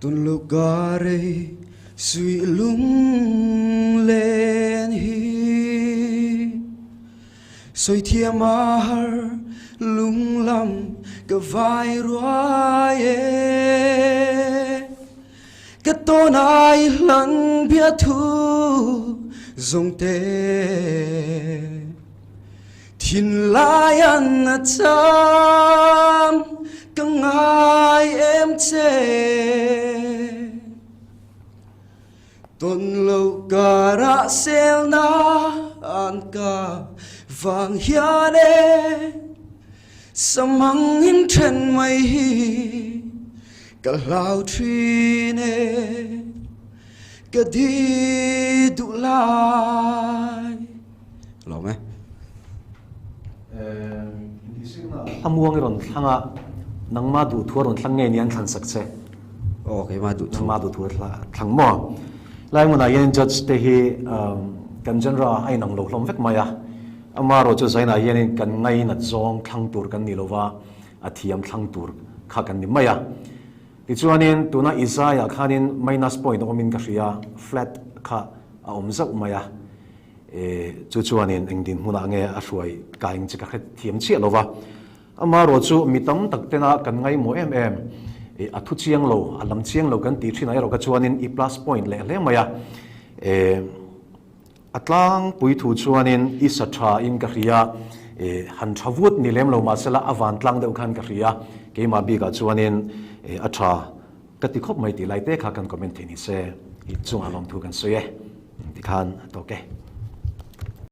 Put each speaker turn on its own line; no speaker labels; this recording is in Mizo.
Tunluka rei suih lunglen hi Sawi thiam a har lunglam ka vai ruai e Ka tawn ai hlan biathu zawng te Thinlai an a cham ka ngai em che. Tawn lo karah selna an ka vang hian e Samang in then mai hi ka hlau thin e Ka di duh lai. Lawm e.
Thlamuang i rawn thlang a, nangma duhthu a rawn thlang nge ni an thlan sak che?
Aw, keimah duhthu.
Nangma duhthu a thlang maw? Lai hmunah hian judge te hi kan genre a inang lo hlawm vek mai a, amaherawh chu zainah hianin kan ngainat zawng thlang tur kan ni lova, a thiam thlang tur kha kan ni mai a. Tichuanin tuna Isaiah khanin minus point a awmin ka hria, flat kha a awm zauh mai a. E, chu chuanin eng dinhmunah nge a hruai ka eng chi ka hre thiam chiah lo va. Amaherawh chu mi tam tak tena kan ngaihmawh em em, e, a thu chiang lo, a lam chiang lo kan tih thinah erawh ka chuanin i plus point leh hle mai a. E, a tlangpui thu chuanin i sa tha in ka hria, e, han tha vut ni lem lo mahsela a van tlang deuh khan ka hria, keimah bikah chuanin, e, a tha. Ka ti khawp mai tih lai te kha kan comment thei ni se i chungah lawmthu kan sawi e. Tikhan a tawk e.